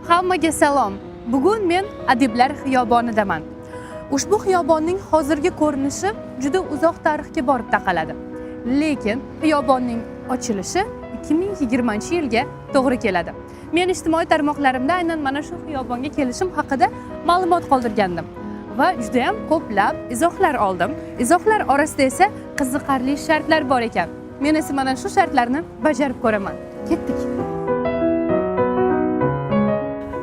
Hammaga salom. Bugun men Adiblar xiyobonidaman. Ushbu xiyobonning hozirgi ko'rinishi juda uzoq tarixga borib taqaladi. Lekin xiyobonning ochilishi 2020-yilga to'g'ri keladi. Men ijtimoiy tarmoqlarimda aynan mana shu xiyobonga kelishim haqida ma'lumot qoldirgandim va juda ham ko'plab izohlar oldim. Izohlar orasida esa qiziqarli shartlar bor ekan. Men esa mana shu shartlarni bajarib ko'raman. Ketdik.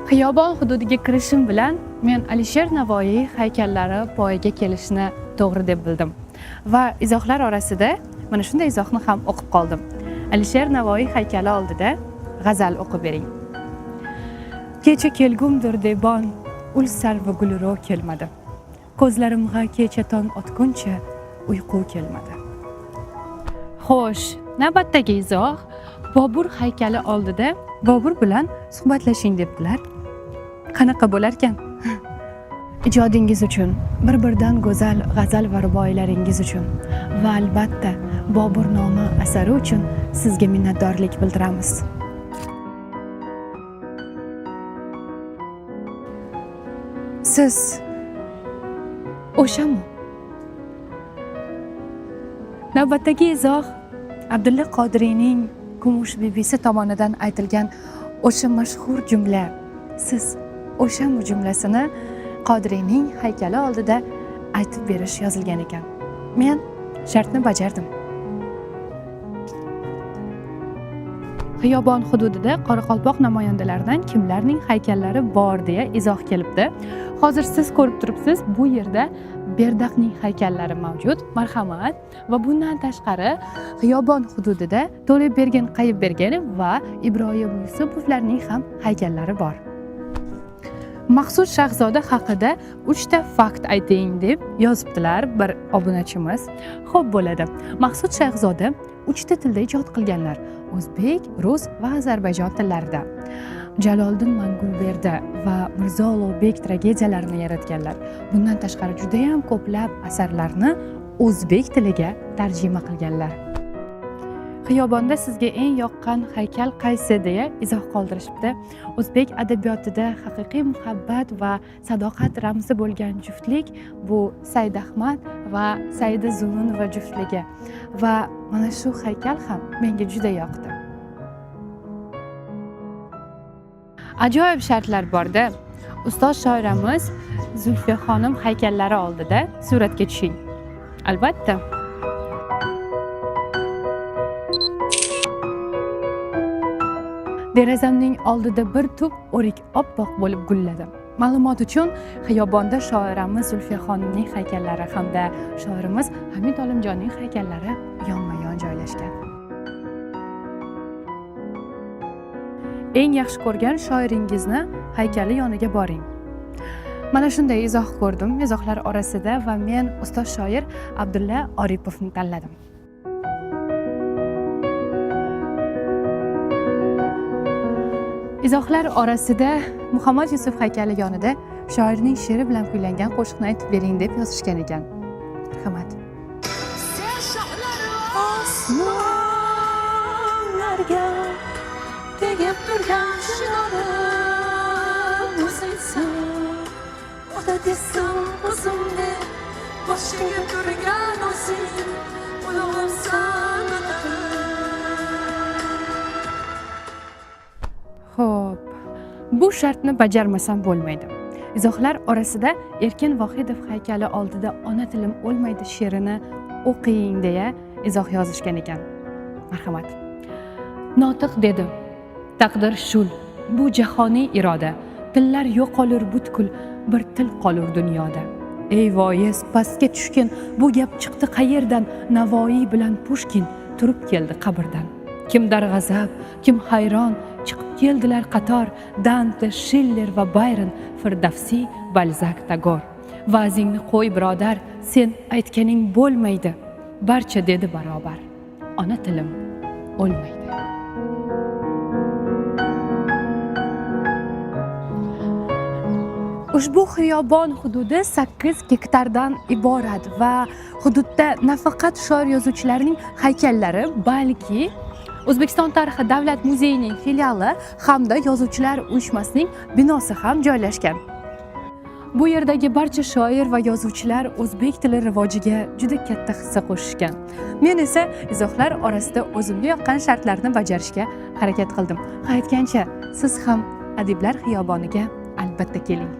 Xiyobon hududiga kirishim bilan men Alisher Navoiy haykallari poyiga kelishni to'g'ri deb bildim. Va izohlar orasida mana shunday izohni ham o'qib qoldim. Alisher Navoiy haykali oldida g'azal o'qib bering. Kecha kelgumdir debon, ul sarvi gulro kelmadi. Ko'zlarimga kecha tong otguncha uyqu kelmadi. Xo'sh, navbatdagi izoh Bobur haykali oldida Bobur bilan suhbatlashing debdilar. Qanaqa bo'larkan? Ijodingiz uchun, bir-birdan go'zal g'azal va ruboiylaringiz uchun va albatta Boburnoma asari uchun sizga minnatdorlik bildiramiz. Siz o'shami? Navbatdagi izoh Abdulla Qodiriyning Kumush bibisi tomonidan aytilgan o'sha mashhur jumla, siz o'shami jumlasini Qodiriyning haykali oldida aytib berish yozilgan ekan. Men shartni bajardim. Xiyobon hududida qoraqalpoq namoyandalaridan kimlarning haykallari bor deya izoh kelibdi. Hozir siz ko'rib turibsiz, bu yerda Berdaqning haykallari mavjud. Marhamat. Va bundan tashqari xiyobon hududida To'labbergan Qayipbergenov va Ibroyim Yusupovlarning ham haykallari bor. Maqsud Shahzoda haqida 3 ta fakt ayting deb yozibdilar bir obunachimiz. Xo'p bo'ladi. Maqsud Shahzoda 3 ta tilda ijod qilganlar. O'zbek, rus va ozarbayjon tillarida. Jaloliddin Manguberdi va Mirzo Ulug'bek tragediyalarini yaratganlar. Bundan tashqari juda ham ko'plab asarlarni o'zbek tiliga tarjima qilganlar. Xiyobonda sizga eng yoqqan haykal qaysi deya izoh qoldirishibdi. O'zbek adabiyotida haqiqiy muhabbat va sadoqat ramzi bo'lgan juftlik bu Said Ahmad va Saida Zulunova juftligi. Va mana shu haykal ham menga juda yoqdi. Ajoyib shartlar borda. Ustoz shoiramiz Zulfiya xonim haykallari oldida suratga tushing. Albatta. Derazamning oldida bir tup o'rik oppoq bo'lib gulladi. Ma'lumot uchun xiyobonda shoiramiz Zulfiya xonimning haykallari hamda shoirimiz Hamid Olimjonning haykallari yonma-yon joylashgan. Eng yaxshi ko'rgan shoiringizni haykali yoniga boring. Mana shunday izoh ko'rdim izohlar orasida va men ustoz shoir Abdulla Oripovni tanladim. Izohlar orasida Muhammad Yusuf haykali yonida shoirning she'ri bilan kuylangan qo'shiqni aytib bering deb yozishgan ekan. Marhamat. Osmonlarga tegib turgan chinorim o'zingsan, ota desam o'zimni boshingga turgan o'zing, ulug'imsan otam. Xo'p, bu shartni bajarmasam bo'lmaydi. Izohlar orasida Erkin Vohidov haykali oldida ona tilim o'lmaydi she'rini o'qing deya izoh yozishgan ekan. Marhamat. Notiq dedi: taqdir shul, bu jahoniy iroda, tillar yo'qolur butkul, bir til qolur dunyoda. Ey voiz, pastga tushgin, bu gap chiqdi qayerdan? Navoiy bilan Pushkin turib keldi qabrdan. Kim darg'azab, kim hayron, chiqib keldilar qator, Dante, Schiller va Bayron, Firdavsiy, Balzak, Tagor. Va'zingni qo'y birodar, sen aytganing bo'lmaydi. Barcha dedi barobar, ona tilim o'lmaydi. Ushbu xiyobon hududi 8 gektardan iborat va hududda nafaqat shoir yozuvchilarning haykallari, balki O'zbekiston tarixi davlat muzeyining filiali hamda Yozuvchilar uyushmasining binosi ham joylashgan. Bu yerdagi barcha shoir va yozuvchilar o'zbek tili rivojiga juda katta hissa qo'shishgan. Men esa izohlar orasida o'zimga yoqqan shartlarni bajarishga harakat qildim. Ha, aytgancha, siz ham Adiblar xiyoboniga albatta keling.